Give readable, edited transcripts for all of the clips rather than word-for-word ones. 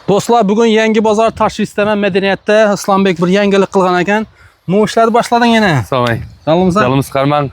Do'stlar, bugun Yangi bozor Tashristaman madaniyatda Islombek bir yangilik qilgan ekan. Nima ishlarni boshlading yana? Assalomu alaykum. Sog'lig'imizsan? Yalımız qarmang.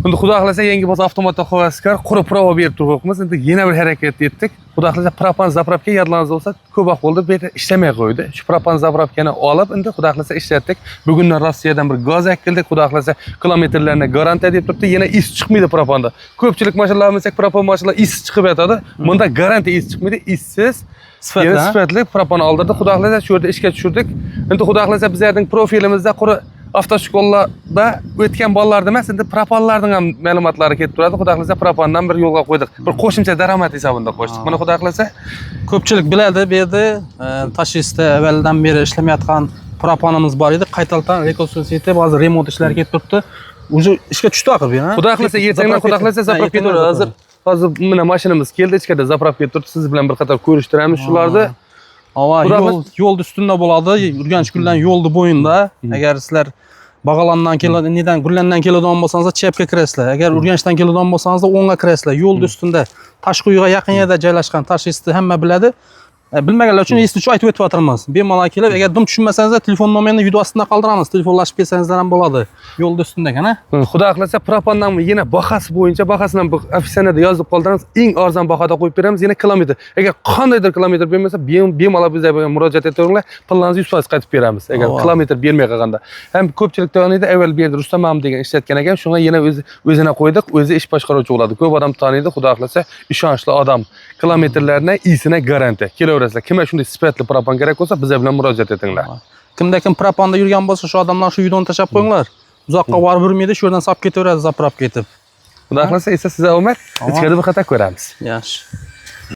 Endi xudo xohlasa yangi bozor avtomatda havaskor qurib prova berib turibmiz. Endi yana bir harakat etdik. Xudo xohlasa propan zapravka yodlaringiz bo'lsa ko'p vaqt bo'ldi, bu yerda ishlamay qo'ydi. Shu propan zapravkani olib, endi xudo xohlasa ishlatdik. Bugundan Rossiyadan bir gaz keldik. Xudo xohlasa kilometrlarni garantiya deb turibdi. Yana is chiqmaydi propanda. Ko'pchilik mashinalar minsak propan mashinalar is chiqib yotadi. Bunda garantiya is chiqmaydi. Issiz Sifatli, yana ha? Sifatli propan oldirdi. Xudo xohlasa shu yerda ishga tushirdik. Endi xudo xohlasa bizlarning profilimizda quri avtoshkollarda o'tgan bolalarni emas, endi propanlarning ham ma'lumotlari ketib turadi. Xudo xohlasa propandan bir yo'lga qo'ydik. Bir qo'shimcha daromad hisobida qo'shdik. Mana xudo xohlasa Ko'pchilik biladi bu yerda Tashrisda avvaldan beri ishlamayotgan propanimiz bor edi. Qaytadan rekonstruksiya etib, hozir remont ishlari ketib turibdi. Уже ishga tushdi axir bu, ha? Xudo xohlasa ertangan xudo xohlasa zapravka turadi. Hozir mana mashinamiz keldi, ichkarida zapravka turibdi. Siz bilan bir qator ko'rishtiramiz shularni. Ava Xudo yo'l yo'lni ustida bo'ladi. Urganch Gullan yo'lni bo'yida. Agar sizlar Bag'alandan keladi, nedan Gullandan keladigan bo'lsangizlar chapga kirasizlar. Agar Urganchdan keladigan bo'lsangizlar o'ngga kirasizlar. Yo'lni ustida Toshquyiga yaqin yerda joylashgan Tashrisni hamma biladi. Bilmaganlar uchun esli uchun aytib o'tyapmiz. Bemalol kelib, agar dim tushunmasangizlar telefon nomerini video ostida qoldiramiz. Telefonlashib kelsangizlar ham bo'ladi. Yo'lni ustida ekan, ha? Xudo xohlasa propandan yana bahasi bo'yicha bahasini ham bir описание da yozib qoldiramiz. Eng arzon bahoda qo'yib beramiz. Yana kilometr. Agar qandaydir kilometr bermasa, bemalol bizga murojaat etaveringlar. Pullarinizni 100% qaytib beramiz. Agar kilometr bermay qolganda. Ham ko'pchilik taniydi, avval bu yerda Rustam am degan ishlatgan ekan. Shunga yana o'zi o'zini qo'ydik, o'zi ish boshqaruvchi bo'ladi. Ko'p odam taniydi, xudo xohlasa ishonchli odam. Kilometrlarni isini garantiya. Kelaverasizlar. Kimga shunday sifatli propan kerak bo'lsa, bizlar bilan murojaat etinglar. Kimda kim propanda yurgan bo'lsa, shu odamlar shu videoni tashlab qo'yinglar. Uzoqqa borib yurmaydi, shu yerdan solib ketaveradi, zapravka etib. Xudo xohlasa esa sizga omad. Ichkarida bir qator ko'ramiz. Yaxshi.